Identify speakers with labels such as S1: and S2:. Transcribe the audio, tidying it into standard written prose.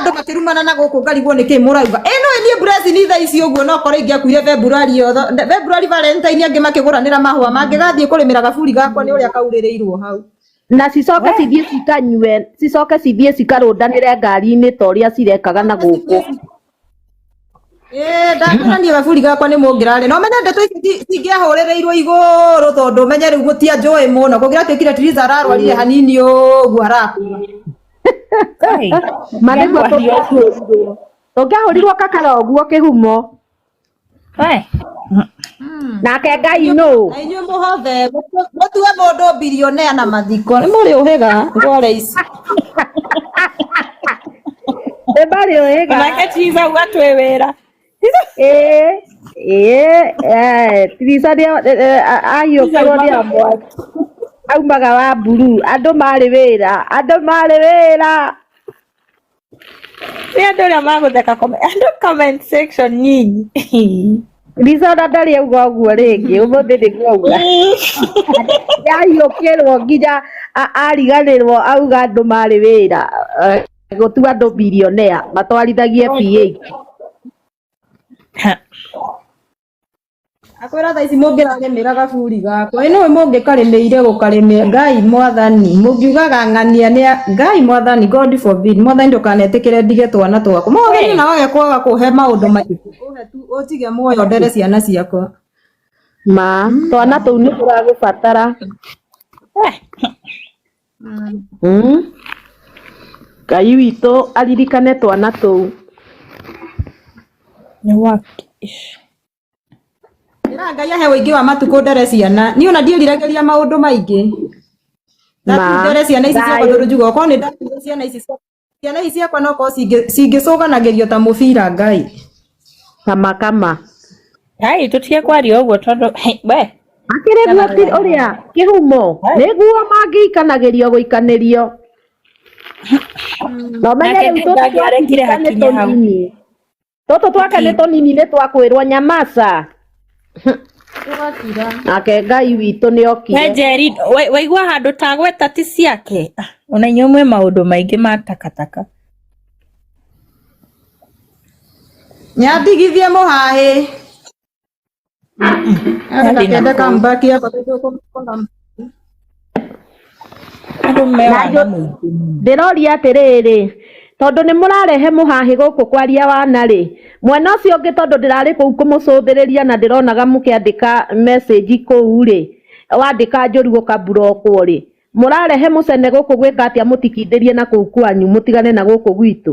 S1: Njiguaga andũ makĩrumana na gũkũ ngarigwo nĩkĩ mũrauga. Ĩno niĩ Blessing thaa ici ũguo no korwo ingĩakuire February yothe. February Valentine angĩ makĩgũranĩra mahũa mangĩgathiĩ kũrĩmĩra gaburi gakwa nĩ ũrĩa kaurĩrĩirwo hau.
S2: Na cicoke cithiĩ cikanyue, cicoke cithiĩ cikarũndanĩre ngari-inĩ ta ũrĩa cirekaga na gũkũ.
S1: Ĩĩ ndakwĩra niĩ gaburi gakwa nĩ mũngĩrarĩ. No menye ndeto ici cingĩahũrĩrĩirwo igũrũ tondũ menye rĩu gũtianjũĩ mũno. Kũngĩratuĩkire Triza ararwarire hanini ũguo arakua.
S3: Kai.
S2: Ma nĩguo
S3: Kwaria ũguo.
S2: tũngĩahũrirwo. Tũngĩahũrirwo kakara ũguo kĩhumo.
S3: We.
S2: Nake Ngai nũ?
S1: Na inyuĩ mũhothe mũtue mũndũ bilionea na mathiko. Nĩ mũrĩ ũhĩga ngware ici.
S2: Nĩ marĩ ũhĩga.
S3: Onake Triza uga twĩ wĩra.
S2: Ĩĩ, ĩĩ, eh, Tirisa nĩ ahiũkĩrwo nĩ amwe aumaga wa mburu. Andũ marĩ wĩra, andũ marĩ wĩra.
S3: Nĩ andũ ũrĩa magũtheka comment andũ comment section nyinyi.
S2: Lisa ona ndarĩ auga ũguo rĩngĩ, ũmũthĩ nĩguo auga. Yahiũkĩrwo nginya ariganĩrwo auga andũ marĩ wĩra. Eh, gũtua andũ bilionea matwarithagie P8.
S1: Akwĩra thaa ici mũngĩrarĩmĩra gaburi gakwa. Ĩ nĩwe mũngĩkarĩmĩire gũkarĩmĩra. Ngai mwathani. Mũngiugaga ng'ania nĩ Ngai mwathani God forbid. Mwathani ndũkanetĩkĩre ndige twana twakwa. Mwathani na wage kwaga kũhe maũndũ maingĩ. Ũhe tu ũtige muoyo ndere ciana ciakwa.
S2: Ma, twana tũu nĩ tũragũbatara. Ngai witũ aririkane twana tũu.
S3: Nĩ waki.
S1: Ĩra Ngai ahe ũingĩ wa matukũ ndere ciana. Niĩ ona ndiĩriragĩria maũndũ maingĩ.
S2: Ma,
S1: Ndere ciana ici ciakwa
S2: thayũ.
S1: tondũ njugaga okorwo nĩ ndatigire ciana ici ciakwa ciana ici ciakwa no korwo cingĩcũganagĩrio ta mũbira Ngai.
S2: Kama kama.
S3: Ai tũtige kwaria ũguo tondũ hey, we
S2: Akĩrĩ guo ti ũrĩa kĩhumo nĩguo mangĩikanagĩrio gũikanĩrio. Na ũmenye
S3: Nake
S2: rĩu tũtũ
S3: ndangĩarekire
S2: twake nĩ
S3: hakinye hau.
S2: tũnini. Tũtũ twake nĩ tũnini nĩ twakwĩrwo nyamaca.
S1: Tũgakira.
S2: Nake Ngai witũ nĩ
S3: We
S2: okire.
S3: Njeri waigua handũ ta gweta ti ciake. Ah, Ona inyuĩ mwĩ maũndũ maingĩ ma takataka.
S1: Nyandigithie mũhahĩ.
S3: Ndarĩ na
S1: Gakende
S3: kũu.
S1: comeback yakwa tondũ kũmũkora.
S3: Andũ me
S2: Na
S3: wana mũingĩ mũno.
S2: Ndĩroria atĩrĩrĩ, tondũ nĩ mũrarehe mũhahĩ gũkũ kwaria wana rĩ, mwena ũcio ũngĩ tondũ ndĩrarĩ kũu kũmũcũthĩrĩria na ndĩronaga mũkĩandĩka message kũu rĩ, wandĩka njũru ũkaburokwo rĩ, mũrarehe mũcene gũkũ gwĩka atĩa mũtikindĩrie na kũu kwanyu mũtigane na gũkũ gwitũ?